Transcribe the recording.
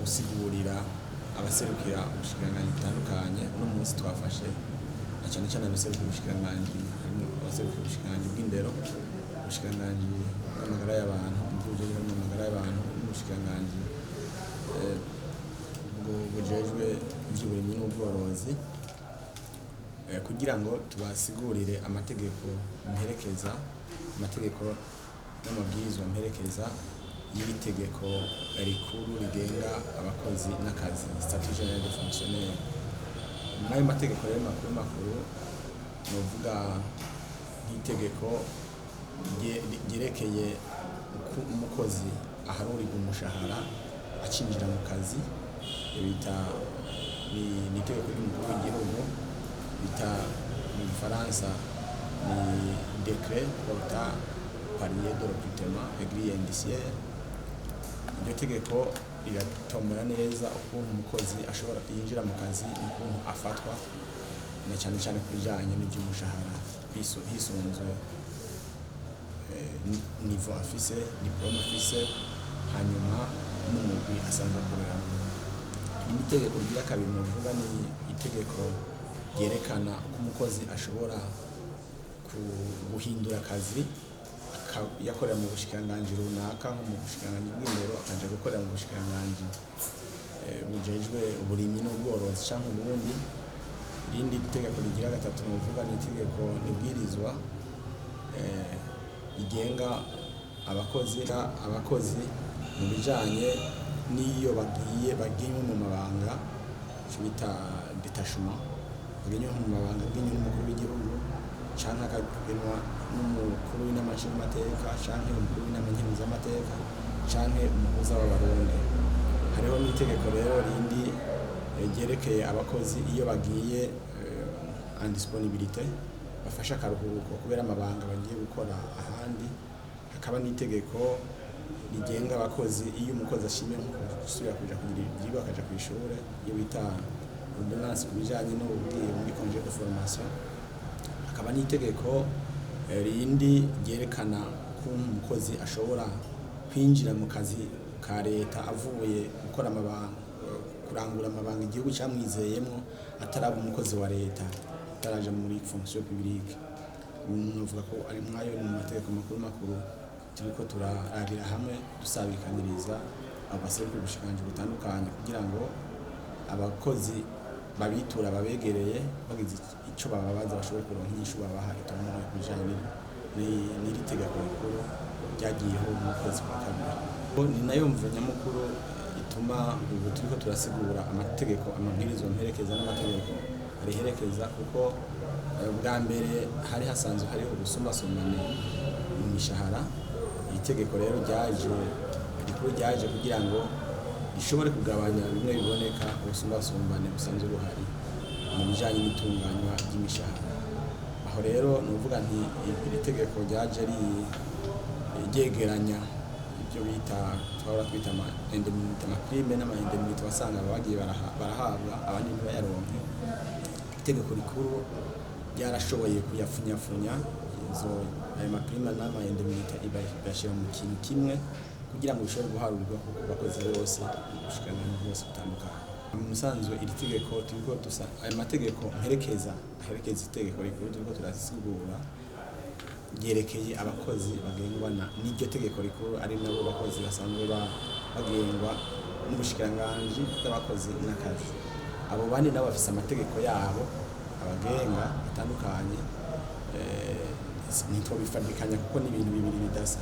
Gusigurira abaserukira ubushikiranganji butandukanye. Uno munsi twafashe na cane cane abaserukira ubushikiranganji, harimwo abaserukira ubushikiranganji bw'indero, ubushikiranganji bw'amagara y'abantu, bw'ubujejwe amagara y'abantu, n'ubushikiranganji bujejwe ivy'uburimyi n'ubworozi, kugira ngo tubasigurire amategeko mperekeza, amategeko n'amabwirizwa mperekeza y'itegeko rikuru rigenga abakozi n'akazi, statut général des fonctionnaires. Muri ayo mategeko rero makuru makuru, novuga nk'itegeko ryerekeye uko umukozi aharurirwa umushahara acinjira mu kazi, bita ni itegeko ry'umukuru w'igihugu, bita mu Gifaransa ni décret portant palier de recrutement et grille indiciaire. Iryo tegeko riratombora neza ukuntu umukozi ashobora yinjira mu kazi n'ukuntu afatwa, na cyane cyane ku bijanye n'ivy'umushahara, hisunzwe niveau afise, diplôme afise, hanyuma n'umugwi asanzwe akoreramo. Irindi tegeko rigira kabiri novuga ni itegeko ryerekana uko umukozi ashobora guhindura akazi, yakorera mu bushikiranganji runaka, nko mu bushikiranganji bw'indero, akaja gukorera mu bushikiranganji bujejwe uburimyi n'ubworozi canke ubundi. Irindi tegeko rigira gatatu novuga ni itegeko ribwirizwa rigenga abakozi mu bijanye n'iyo bagiye mu mabanga, ico bita détachement, bagenywe mu mabanga agenywe n'umukuru w'igihugu canke akagenwa n'umukuru w'inama nshingamateka canke umukuru w'inama nkenguzamateka canke umuhuza w'Abarundi. Hariho n'itegeko rero rindi ryerekeye abakozi iyo bagiye en disponibilité, bafashe akaruhuko kubera amabanga bagiye gukora ahandi. Hakaba n'itegeko rigenga abakozi iyo umukozi ashimye nko gusubira kuja kugira ivyigwa, akaja kw'ishure, iyo bita ordonnance ku bijanye n'ubugiye muri congé de formation. Hakaba n'itegeko rindi ryerekana ukuntu umukozi ashobora kwinjira mu kazi ka leta avuye gukora amabanga, kurangura amabanga igihugu camwizeyemwo, ataraba umukozi wa leta, ataraja muri fonction publique. Novuga ko ari mwayo mu mategeko makuru makuru turiko turarabira hamwe, dusabikaniriza abaserukira ubushikiranganji butandukanye, kugira ngo abakozi babitura babegereye bagize ico bababaza bashobore kuronka inyishu babaha itomoye ku bijanye n'iri tegeko rikuru ryagiyeho mu kwezi kwa kabiri. Ni nayo mvo nyamukuru ituma ubu turiko turasigura amategeko, amabwirizwa mperekeza n'amategeko ariherekeza, kuko bwa mbere hari hasanzwe hariho ubusumbasumbane mu mishahara. Itegeko rero ryaje rikuru ryaje kugira ngo rishobore kugabanya bimwe biboneka ubusumbasumbane busanzwe buhari mu bijanye n'itunganywa ry'imishahara. Aho rero nuvuga nti iri tegeko ryaje ryegeranya ibyo bita, twahora twita ama indemnité, ama prime n'ama indemnité, wasanga bagiye barahabwa, abandi ntibayaronke. Itegeko rikuru ryarashoboye kuyafunyafunya izo, ayo ma prime n'ama indemnité, ibashyira mu kintu kimwe kugira ngo bishobore guharurirwa ku bakozi bose mu bushikiranganji bwose butandukanye. Mu musanzwe iri tegeko turiko dusa, ayo mategeko mperekeza aherekeza itegeko rikuru turiko turasigura, ryerekeye abakozi bagengwa na n'iryo tegeko rikuru, ari nabo bakozi basanzwe bagengwa n'ubushikiranganji bw'abakozi n'akazi. Abo bandi nabo bafise amategeko yabo abagenga atandukanye, ntitwobifatikanya kuko ni ibintu bibiri bidasa.